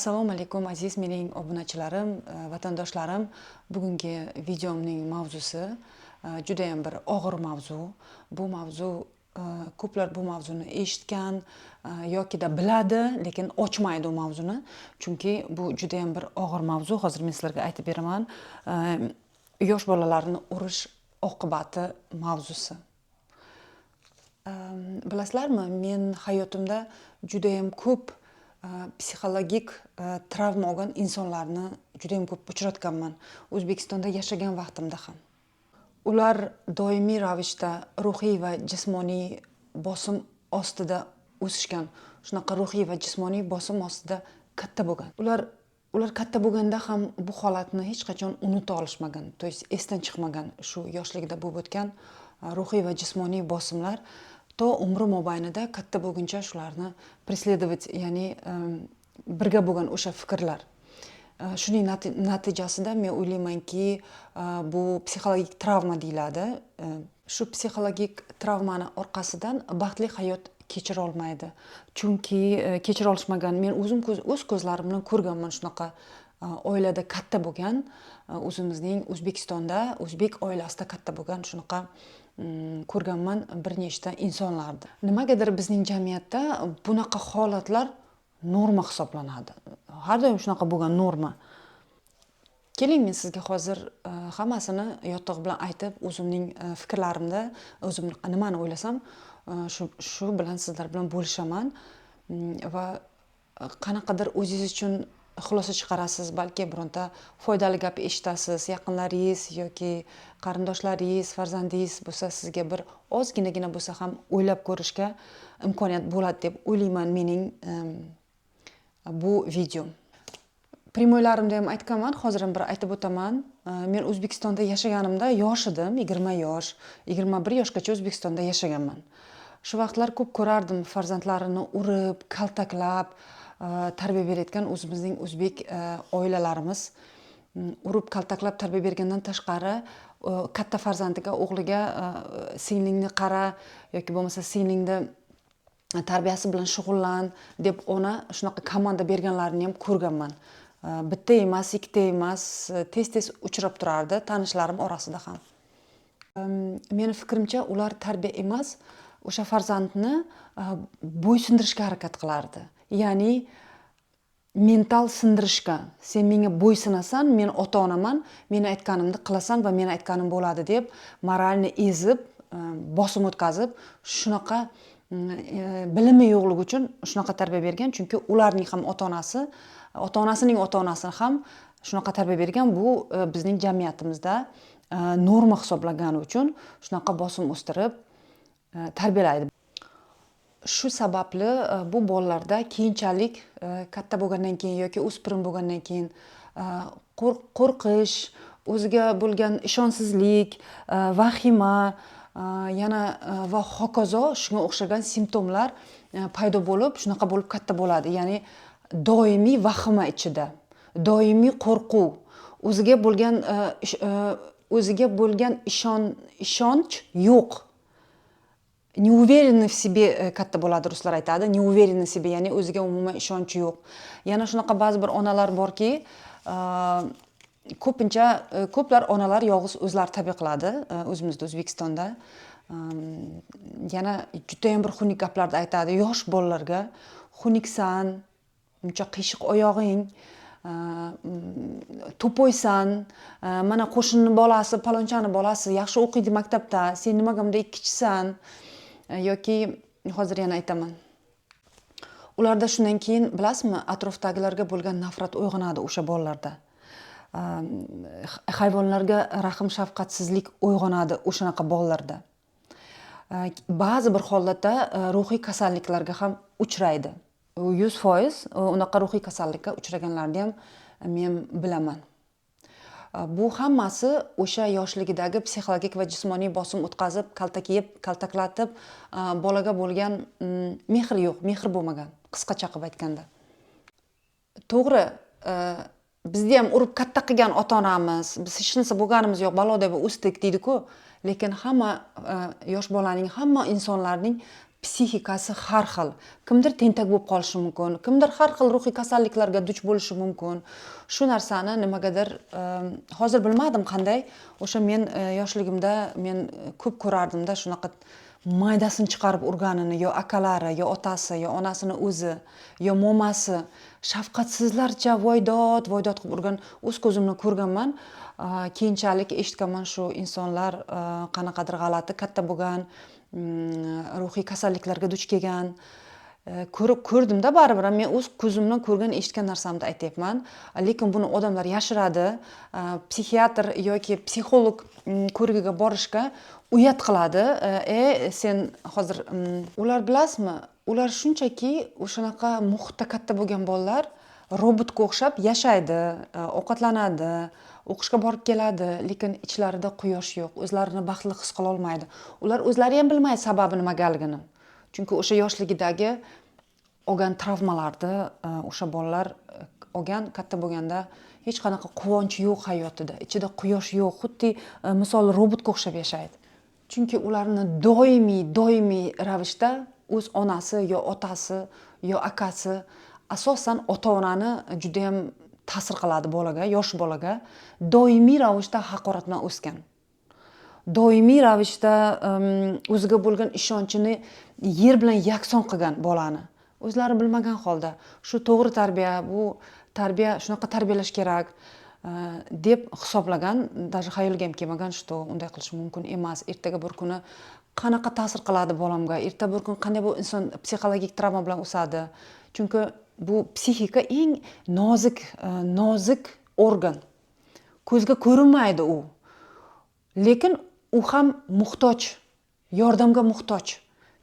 Assalomu alaykum, aziz mening obunachilarim, vatandoshlarim. Bugungi videomning mavzusi judayam bir og'ir mavzu. Bu mavzu, ko'plar bu mavzuni eshitgan yokida biladi, lekin ochmaydi u mavzuni, chunki bu judayam bir og'ir mavzu. Hozir men sizlarga aytib beraman. Yosh bolalarni urish oqibati mavzusi. Bilasizlarmi, men hayotimda judayam ko'p psixologik travma olgan insonlarni judayam ko'p uchratganman, O'zbekistonda yashagan vaqtimda ham. Ular doimiy ravishda ruhiy va jismoniy bosim ostida o'sishgan, shunaqa ruhiy va jismoniy bosim ostida katta bo'lgan. Ular katta bo'lganda ham bu holatni hech qachon unuta olishmagan, то есть esdan chiqmagan shu yoshligida bo'lib o'tgan ruhiy va jismoniy bosimlar to umri mobaynida, katta bo'lguncha shularni преследовать, ya'ni birga bo'lgan o'sha fikrlar. Shuning natijasida men o'ylaymanki, bu psixologik travma deyiladi. Shu psixologik travmani orqasidan baxtli hayot kechira olmaydi, chunki kechira olishmagan. Men o'zim o'z ko'zlarim bilan ko'rganman shunaqa oilada katta bo'lgan, o'zimizning O'zbekistonda o'zbek oilasida katta bo'lgan shunaqa ko'rganman bir nechta insonlarni. Nimagadir bizning jamiyatda bunaqa holatlar norma hisoblanadi, har doim shunaqa bo'lgan norma. Keling, men sizga hozir hammasini yotig'i bilan aytib, o'zimning fikrlarimda o'zim nimani o'ylasam, shu bilan sizlar bilan bo'lishaman va qanaqadir o'zingiz uchun xulosa chiqarasiz, balki bironta foydali gap eshitasiz. Yaqinlaringiz yoki qarindoshlaringiz, farzandingiz bo'lsa, sizga bir ozginagina bo'lsa ham o'ylab ko'rishga imkoniyat bo'ladi deb o'ylayman mening bu videom. Прямой larimda ham aytganman, hozir ham bir aytib o'taman. Men O'zbekistonda yashaganimda yosh edim, 20 yosh, 21 yoshgacha O'zbekistonda yashaganman. Shu vaqtlar ko'p ko'rardim farzandlarini urib, kaltaklab tarbiya berayotgan o'zimizning o'zbek oilalarimiz. Urib, kaltaklab tarbiya bergandan tashqari, katta farzandiga, o'g'liga "Singlingni qara" yoki bo'lmasa "Singlingni tarbiyasi bilan shug'ullan" deb ona shunaqa komanda berganlarini ham ko'rganman. Bitta emas, ikkita emas, tez tez uchrab turardi tanishlarim orasida ham. Meni fikrimcha, ular tarbiya emas, o'sha farzandni bo'ysundirishga harakat qilardi, ya'ni mental sindirishga. "Sen menga bo'ysunasan, men ota onaman, meni aytganimni qilasan va meni aytganim bo'ladi" deb морально ezib, bosim o'tkazib, shunaqa bilimi yo'qligi uchun shunaqa tarbiya bergan, chunki ularning ham ota onasi, ota onasining ota onasi ham shunaqa tarbiya bergan. Bu bizning jamiyatimizda norma hisoblangani uchun shunaqa bosim o'stirib tarbiyalaydi. Shu sababli bu bolalarda keyinchalik katta bo'lgandan keyin yoki o'spirin bo'lgandan keyin qo'rqish, o'ziga bo'lgan ishonchsizlik, vahima yana va hokazo shunga o'xshagan simptomlar paydo bo'lib, shunaqa bo'lib katta bo'ladi, ya'ni doimiy vahima ichida, doimiy qo'rquv, o'ziga bo'lgan ishonch yo'q, неуверенный в себе katta bo'ladi. Ruslar aytadi, неуверенный в себе, ya'ni o'ziga umuman ishonchi yo'q. Yana shunaqa ba'zi bir onalar borki, ko'pincha ko'plar onalar yolg'iz o'zlari tarbiya qiladi o'zimizda, O'zbekistonda. Yana judayam bir xunuk gaplarni aytadi yosh bolalarga: "Xunuksan, buncha qiyshiq oyog'ing, тупой san, mana qo'shnini bolasi, palonchani bolasi yaxshi o'qiydi maktabda, sen nimaga bunday ikkichisan?" Yoki hozir yana aytaman. Ularda shundan keyin, bilasizmi, atrofdagilarga bo'lgan nafrat uyg'onadi o'sha bolalarda, hayvonlarga rahm shafqatsizlik uyg'onadi o'shanaqa bolalarda. Ba'zi bir holatda ruhiy kasalliklarga ham uchraydi 100%. Unaqa ruhiy kasallikka uchraganlarni ham men bilaman. Bu hammasi o'sha yoshligidagi psixologik va jismoniy bosim o'tkazib, kaltak yeb, kaltaklatib, bolaga bo'lgan mehr yo'q, mehr bo'lmagan, qisqacha qilib aytganda. To'g'ri, bizni ham urib katta qilgan ota onamiz, "Biz hech narsa bo'lganimiz yo'q, balo deb o'sdik" deydiku, lekin hamma yosh bolaning, hamma insonlarning Psixikasi har xil. Kimdir tentak bo'lib qolishi mumkin, kimdir har xil ruhiy kasalliklarga duch bo'lishi mumkin. Shu narsani nimagadir hozir bilmadim qanday. O'sha men yoshligimda men ko'p ko'rardimda shunaqa maydasini chiqarib urganini, yo akalari, yo otasi, yo onasini o'zi, yo momasi shafqatsizlarcha voydod voydod qilib urgan, o'z ko'zim bilan ko'rganman. Keyinchalik eshitganman, shu insonlar qanaqadir g'alati katta bo'lgan, ruhiy kasalliklarga duch kelgan. Ko'rib ko'rdimda, baribir ham men o'z ko'zim bilan ko'rgan, eshitgan narsamni aytyapman. Lekin buni odamlar yashiradi. Psixiatr yoki psixolog ko'rigiga borishga uyat qiladi. Sen hozir ular, bilasizmi, ular shunchaki o'shanaqa muhitda katta bo'lgan bolalar robotga o'xshab yashaydi, ovqatlanadi, o'qishga borib keladi, lekin ichlarida quyosh yo'q, o'zlarini baxtli his qilolmaydi. Ular o'zlari ham bilmaydi sababi nimagaligini, chunki o'sha yoshligidagi olgan travmalarni o'sha bolalar olgan. Katta bo'lganda hech qanaqa quvonch yo'q hayotida, ichida quyosh yo'q, xuddi misol robotga o'xshab yashaydi, chunki ularni doimiy ravishda o'z onasi yo otasi yo akasi, asosan ota onani judayam ta'sir qiladi bolaga, yosh bolaga. Doimiy ravishda haqorat bilan o'sgan, doimiy ravishda o'ziga bo'lgan ishonchini yer bilan yakson qilgan bolani, o'zlari bilmagan holda shu to'g'ri tarbiya, bu tarbiya, shunaqa tarbiyalash kerak deb hisoblagan. Даже xayoliga ham kelmagan, что unday qilish mumkin emas, ertaga bir kuni qanaqa ta'sir qiladi bolamga, erta bir kun qanday bu inson psixologik travma bilan o'sadi. Chunki bu psixika eng nozik organ, ko'zga ko'rinmaydi u, lekin u ham muhtoj, yordamga muhtoj,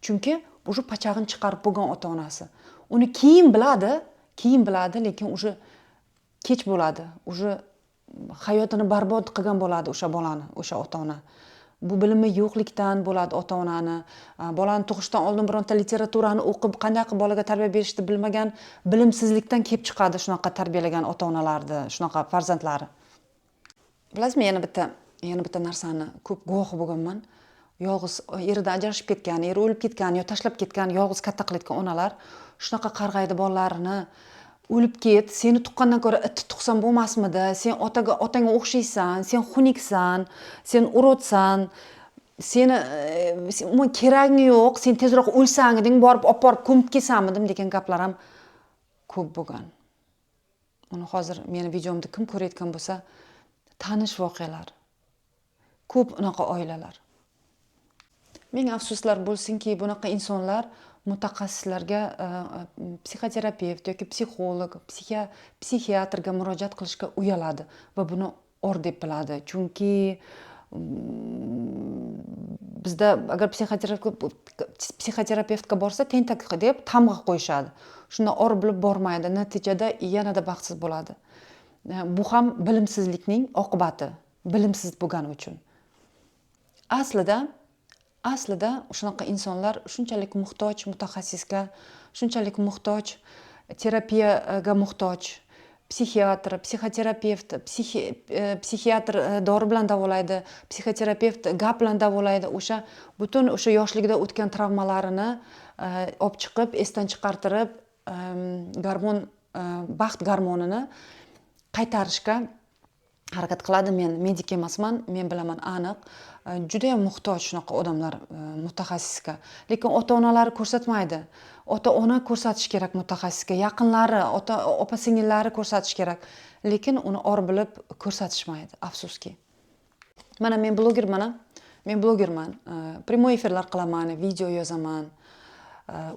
chunki уже pachag'ini chiqarib bo'lgan ota onasi uni keyin biladi, keyin biladi, lekin уже kech bo'ladi, уже hayotini barbod qilgan bo'ladi o'sha bolani o'sha ota ona. Bu bilimi yo'qlikdan bo'ladi. Ota onani bolani tug'ishdan oldin bironta literaturani o'qib, qanday qilib bolaga tarbiya berishni bilmagan, bilimsizlikdan kelib chiqadi shunaqa tarbiyalagan ota onalarni shunaqa farzandlari. Bilasizmi, yana bitta narsani ko'p guvohi bo'lganman. Yolg'iz, eridan ajrashib ketgan, eri o'lib ketgan yo tashlab ketgan, yolg'iz katta qilayotgan onalar shunaqa qarg'aydi bolalarini: "O'lib ket, seni tuqqandan ko'ra itni tug'sam bo'lmasmidi? Sen otaga, otangga o'xshaysan, sen xunuksan, sen урод san, seni umuman keraging yo'q, sen tezroq o'lsang borib olib borib ko'mib kelsammidim", degan gaplar ham ko'p bo'lgan. Uni hozir meni videomda kim ko'rayotgan bo'lsa, tanish voqealar ko'p, unaqa oilalar. Ming afsuslar bo'lsinki, bunaqa insonlar mutaxassislarga, psixoterapevt yoki psixolog, psixiatrga murojaat qilishga uyaladi va buni or deb biladi, chunki bizda agar psixoterapevtga borsa, tentak deb tamg'a qo'yishadi. Shunda or bilib bormaydi, natijada yanada baxtsiz bo'ladi. Bu ham bilimsizlikning oqibati, bilimsiz bo'lgani uchun. Aslida shunaqa insonlar shunchalik muhtoj mutaxassisga, shunchalik muhtoj terapiyaga, muhtoj psixiatr, psixoterapevt. Psixiatr dori bilan davolaydi, psixoterapevt gap bilan davolaydi. O'sha butun o'sha yoshligida o'tgan travmalarini olib chiqib, esdan chiqartirib, gormon, baxt gormonini qaytarishga harakat qiladi. Men medik emasman, men bilaman aniq, judayam muhtoj shunaqa odamlar mutaxassisga, lekin ota onalari ko'rsatmaydi. Ota ona ko'rsatishi kerak mutaxassisga, yaqinlari, ota, opa singillari ko'rsatishi kerak, lekin uni or bilib ko'rsatishmaydi, afsuski. Mana men blogerman, a men blogerman, прямой efirlar qilaman, video yozaman.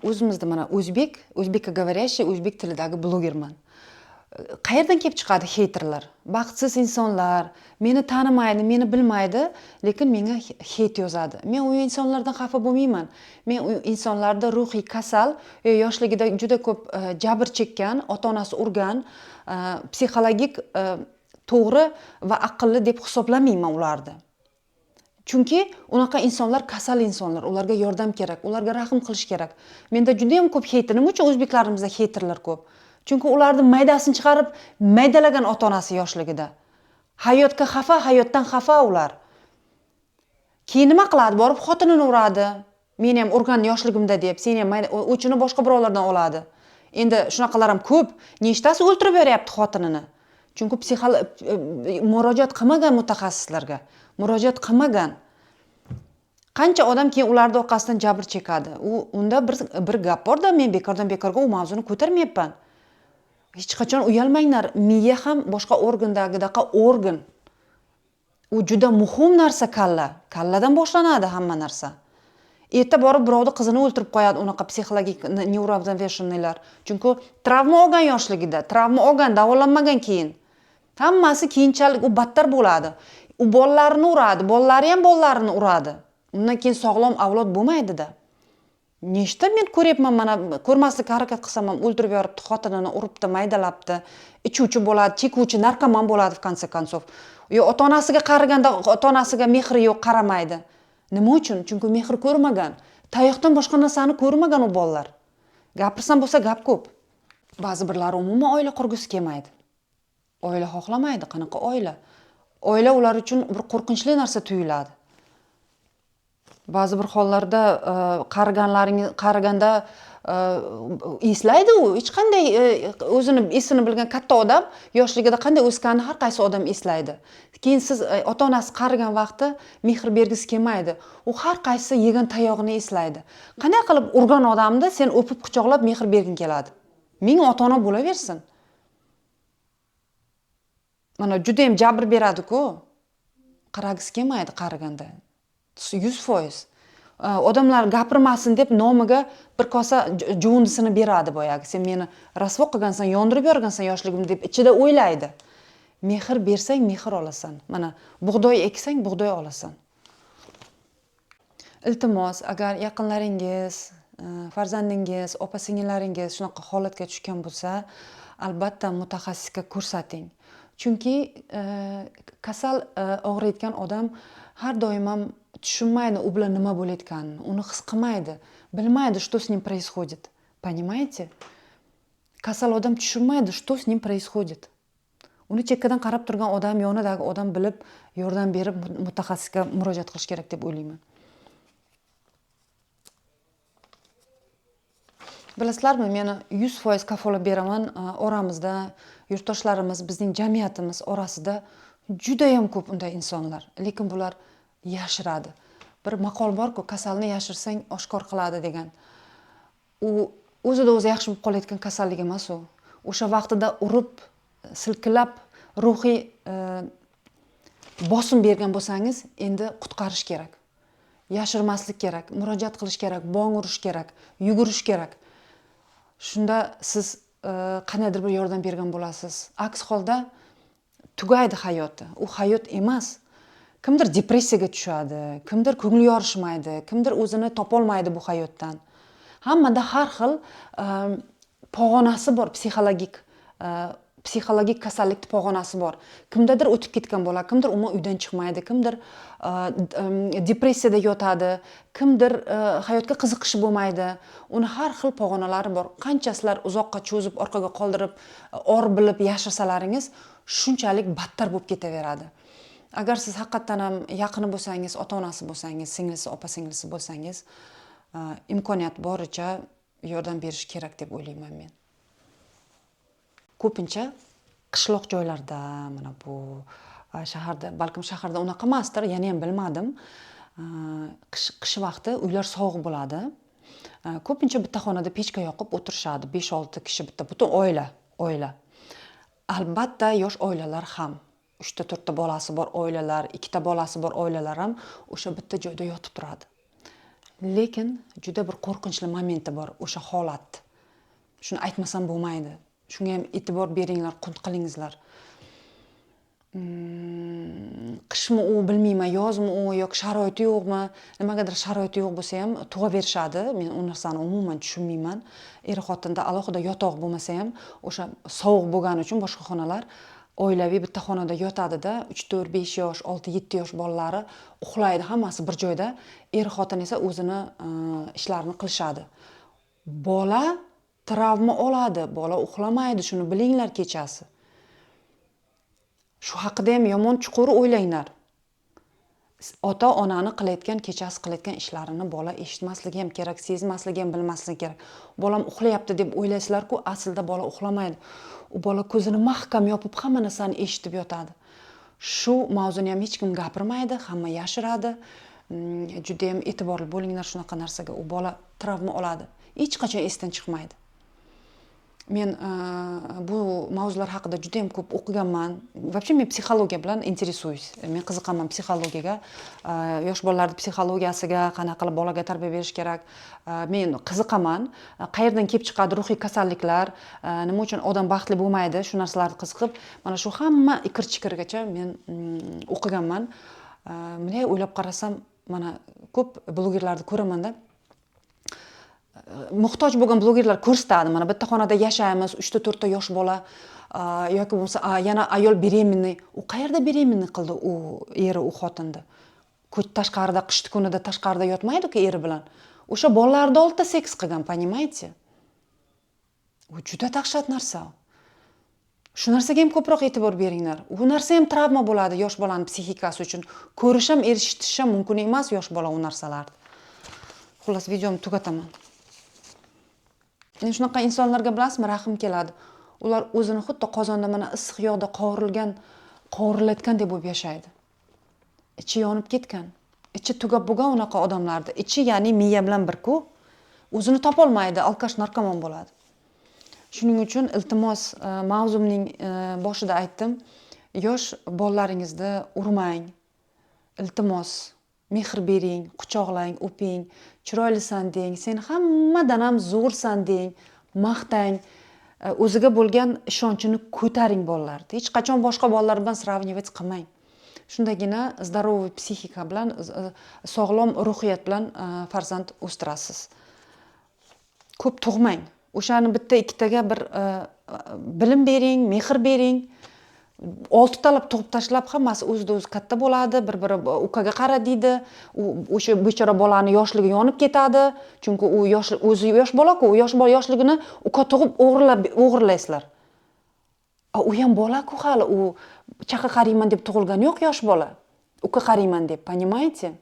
O'zimizda mana o'zbek, узбекоговорящий, o'zbek tilidagi blogerman. Qayerdan kelib chiqadi хейтер lar? Baxtsiz insonlar meni tanimaydi, meni bilmaydi, lekin menga хейт yozadi. Men u insonlardan xafa bo'lmayman. Men u insonlarda ruhiy kasal, yoshligida juda ko'p jabr chekkan, ota onasi urgan, psixologik to'g'ri va aqlli deb hisoblamayman ularni, chunki unaqa insonlar kasal insonlar, ularga yordam kerak, ularga rahm qilish kerak. Menda judayam ko'p хейтер. Nima uchun o'zbeklarimizda хейтер lar ko'p? Chunki ularni maydasini chiqarib maydalagan ota onasi yoshligida, hayotga xafa, hayotdan xafa ular. Keyin nima qiladi? Borib xotinini uradi, Meni ham urgan yoshligimda deb, seni ham o'chini boshqa birovlardan oladi. Endi shunaqalar ham ko'p. Nechtasi o'ltirib beryapti xotinini. Chunki murojaat qilmagan mutaxassislarga, murojaat qilmagan. Qancha odam keyin ularning orqasidan jabr chekadi. Unda bir gap borda, men bekordan bekorga u mavzuni ko'tarmayapman. Hech qachon uyalmanglar. Miya ham boshqa organdagidaqa organ. U juda muhim narsa kalla. Kalladan boshlanadi hamma narsa. Erta borib birovni qizini o'ltirib qo'yadi unaqa psixologik neuroavnovешенныйlar. Chunki travma olgan yoshligida, travma olgan, davolanmagan keyin. Hammasi keyinchalik u battar bo'ladi. U bolalarini uradi, bolalari ham bolalarini uradi. Undan keyin sog'lom avlod bo'lmaydi-da. Nechta men ko'ryapman, mana ko'rmaslikka harakat qilsam ham o'ldirib yoribdi, xotinini uribdi, maydalabdi, ichuvchi bo'ladi, chekuvchi, narkoman bo'ladi в конце концов. Yo ota-onasiga qaraganda ota-onasiga mehri yo'q, qaramaydi. Nima uchun? Chunki mehr ko'rmagan. Tayoqdan boshqa narsani ko'rmagan u bolalar. Gapirsam bo'lsa gap ko'p. Ba'zi birlari umuman oila qurgisi kelmaydi. Oila xohlamaydi, qanaqa oila? Oila ular uchun bir qo'rqinchli narsa tuyuladi. Ba'zi bir hollarda qariganda eslaydi u, hech qanday o'zini esini bilgan katta odam yoshligida qanday o'sganini har qaysi odam eslaydi. Keyin siz ota-onasi qarigan vaqtda mehr bergisi kelmaydi. U har qaysi yegan tayog'ini eslaydi. Qanday qilib urgan odamni sen o'pib quchoqlab mehr berging keladi? Ming ota-ona bo'laversin. Mana juda ham jabr beradi-ku. Qaragisi kelmaydi qariganda. 100%. Odamlar gapirmasin deb nomiga bir kosa juvundisini beradi boyagi. Sen meni rasvo qilgansan, yondirib yuborgansan yoshligimda deb ichida o'ylaydi. Mehr bersang mehr olasan. Mana bug'doy eksang bug'doy olasan. Iltimos, agar yaqinlaringiz, farzandingiz, opa-singillaringiz shunaqa holatga tushgan bo'lsa, albatta mutaxassisga ko'rsating. Chunki kasal og'riyotgan odam har doim ham tushunmaydi u bilan nima bo'layotganini, uni his qilmaydi, bilmaydi, что с ним происходит. Понимаете? Kasal odam tushunmaydi, что с ним происходит. Uni chekkadan qarab turgan odam, yonidagi odam bilib, yordam berib mutaxassisga murojaat qilish kerak deb o'ylayman. Bilasizlarmi, meni 100% kafolat beraman, oramizda yurtdoshlarimiz, bizning jamiyatimiz orasida juda ham ko'p unday insonlar, lekin bular yashiradi. Bir maqol borku, kasalni yashirsang oshkor qiladi degan. U o'zida o'zi yaxshi bo'lib qolayotgan kasallik emas u. O'sha vaqtida urib, silkilab, ruhiy bosim bergan bo'lsangiz, endi qutqarish kerak. Yashirmaslik kerak, murojaat qilish kerak, bong urish kerak, yugurish kerak. Shunda siz qandaydir bir yordam bergan bo'lasiz. Aks holda tugaydi hayoti. U hayot emas. Kimdir depressiyaga tushadi, kimdir ko'ngli yorishmaydi, kimdir o'zini topolmaydi bu hayotdan. Hammada har xil pog'onasi bor, psixologik kasallik pog'onasi bor. Kimdadir o'tib ketgan bo'ladi, kimdir umuman uydan chiqmaydi, kimdir depressiyada yotadi, kimdir hayotga qiziqishi bo'lmaydi. Uni har xil pog'onalari bor. Qancha sizlar uzoqqa cho'zib, orqaga qoldirib, or bilib yashirsalaringiz, shunchalik battar bo'lib ketaveradi. Agar siz haqiqatan ham yaqini bo'lsangiz, ota-onasi bo'lsangiz, singlisi, opa-singlisi bo'lsangiz, imkoniyat boricha yordam berish kerak deb o'ylayman men. Ko'pincha qishloq joylarda, mana bu shaharda, balkim shaharda unaqa emasdir, yana ham bilmadim. Qish vaqti uylar sovuq bo'ladi. Ko'pincha bitta xonada pechka yoqib o'tirishadi, 5-6 kishi bitta, butun oila. Albatta yosh oilalar ham, 3ta 4ta bolasi bor oilalar, 2ta bolasi bor oilalar ham o'sha bitta joyda yotib turadi. Lekin juda bir qo'rqinchli momenti bor o'sha holat. Shuni aytmasam bo'lmaydi. Shunga ham e'tibor beringlar, qunt qilingizlar. Qishmi u bilmayman, yozmi u yoki sharoiti yo'qmi, nimagadir sharoiti yo'q bo'lsa ham tug'averishadi. Men u narsani umuman tushunmayman. Er xotinda alohida yotoq bo'lmasa ham o'sha sovuq bo'lgani uchun boshqa xonalar oilaviy bitta xonada yotadida, 3, 4, 5 yosh, 6, 7 yosh bolalari uxlaydi hammasi bir joyda. Er xotin esa o'zini ishlarini qilishadi. Bola travma oladi, bola uxlamaydi, shuni bilinglar kechasi. Shu haqida ham yomon chuqur o'ylanglar. Ota onani qilayotgan, kechasi qilayotgan ishlarini bola eshitmasligi ham kerak, sezmasligi ham, bilmasligi kerak. Bolam uxlayapti deb o'ylaysizlarku, aslida bola uxlamaydi. U bola ko'zini mahkam yopib, hamma narsani eshitib yotadi. Shu mavzuni ham hech kim gapirmaydi, hamma yashiradi. Judayam e'tiborli bo'linglar shunaqa narsaga. U bola travma oladi, hech qachon esdan chiqmaydi. Men bu mavzular haqida judayam ko'p o'qiganman. Вообще men psixologiya bilan интересуюсь, men qiziqaman psixologiyaga, yosh bolalarni psixologiyasiga, qanaqa qilib bolaga tarbiya berish kerak. Men qiziqaman, qayerdan kelib chiqadi ruhiy kasalliklar, nima uchun odam baxtli bo'lmaydi, shu narsalarni qiziqib, mana shu hamma ikir chikirgacha men o'qiganman. Bunday o'ylab qarasam, mana ko'p blogerlarni ko'ramanda, muhtoj bo'lgan blogerlar ko'rsatadi: mana bitta xonada yashaymiz, uchta, to'rtta yosh bola, yoki bo'lmasa yana ayol беременный. U qayerda беременный qildi u eri u xotinni? Tashqarida, qishni kunida tashqarida yotmaydiku eri bilan, o'sha bolalarni oldida seks qilgan, понимаете? U juda dahshat narsa. Shu narsaga ham ko'proq e'tibor beringlar. U narsa ham travma bo'ladi yosh bolani psixikasi uchun. Ko'rish ham, eshitish ham mumkin emas yosh bola u narsalarni. Xullas, videomni tugataman. Endi shunaqa insonlarga, bilasizmi, rahim keladi. Ular o'zini xuddi qozonda, mana, issiq yog'da qovurilgan, qovurilayotgandek bo'lib yashaydi. Ichi yonib ketgan, ichi tugab bo'lgan unaqa odamlarni ichi, ya'ni miya bilan birku, o'zini topolmaydi, алкаш, narkomon bo'ladi. Shuning uchun iltimos, mavzumning boshida aytdim, yosh bolalaringizni urmang, iltimos. Mehr bering, quchoqlang, o'ping, chiroylisan deng, sen hammadan ham zo'rsan deng, maqtang. O'ziga bo'lgan ishonchini ko'taring bolalarni. Hech qachon boshqa bolalar bilan сравнивать qilmang. Shundagina здоровый psixika bilan, sog'lom ruhiyat bilan farzand o'stirasiz. Ko'p tug'mang, o'shani bitta ikkitaga bir bilim bering, mehr bering. Oltitalab tug'ib tashlab, hammasi o'zida o'zi katta bo'ladi, bir biri ukaga qara deydi. U o'sha bechora bolani yoshligi yonib ketadi, chunki u yosh, o'zi yosh bolaku, u yosh bola yoshligini uka tug'ib o'g'irlab, o'g'irlaysizlar. A u ham bolaku hali, u chaqa qariyman deb tug'ilgani yo'q yosh bola, uka qariyman deb, понимаете?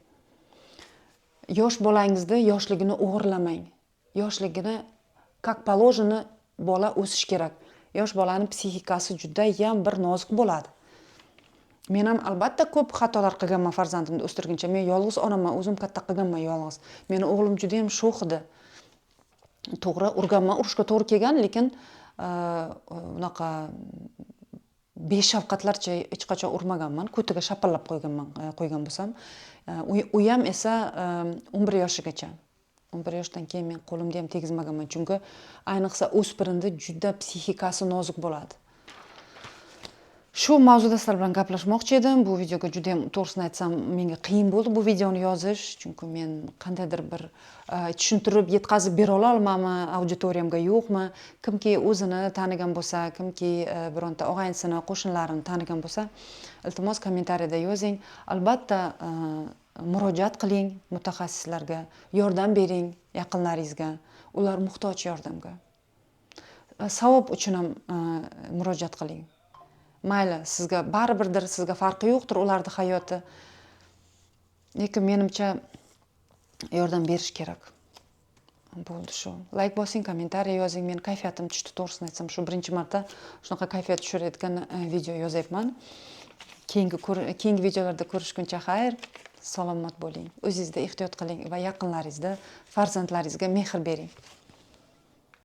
Yosh bolangizni yoshligini o'g'irlamang. Yoshligini, как положено, bola o'sishi kerak. Yosh bolani psixikasi judayam bir nozik bo'ladi. Men ham, albatta, ko'p xatolar qilganman farzandimni o'stirguncha. Men yolg'iz onaman, o'zim katta qilganman yolg'iz. Meni o'g'lim judayam sho'x edi. To'g'ri, urganman, urushga to'g'ri kelgan, lekin unaqa beshafqatlarcha hech qachon urmaganman. Ko'tiga shapallab qo'yganman, qo'ygan bo'lsam. U ham esa 11 yoshigacha. 11 yoshdan keyin men qo'limni ham tegizmaganman, chunki ayniqsa o'spirinda juda psixikasi nozik bo'ladi. Shu mavzuda sizlar bilan gaplashmoqchi edim. Bu videoga judayam, to'g'risini aytsam, menga qiyin bo'ldi bu videoni yozish, chunki men qandaydir bir tushuntirib yetkazib bera ololmanmi auditoriyamga, yo'qmi. Kimki o'zini tanigan bo'lsa, kimki bironta og'aynisini, qo'shnilarini tanigan bo'lsa, iltimos, kommentariyada yozing. Albatta, murojaat qiling mutaxassislarga, yordam bering yaqinlaringizga, ular muhtoj yordamga. Savob uchun ham murojaat qiling. Mayli, sizga baribirdir, sizga farqi yo'qdir ularni hayoti, lekin menimcha, yordam berish kerak. Bo'ldi shu. Layk bosing, kommentariy yozing. Meni kayfiyatim tushdi, to'g'risini aytsam. Shu birinchi marta shunaqa kayfiyat tushirayotgan video yozyapman. Keyingi videolarda ko'rishguncha xayr, salomat bo'ling, o'zingizda ehtiyot qiling va yaqinlaringizda, farzandlaringizga mehr bering.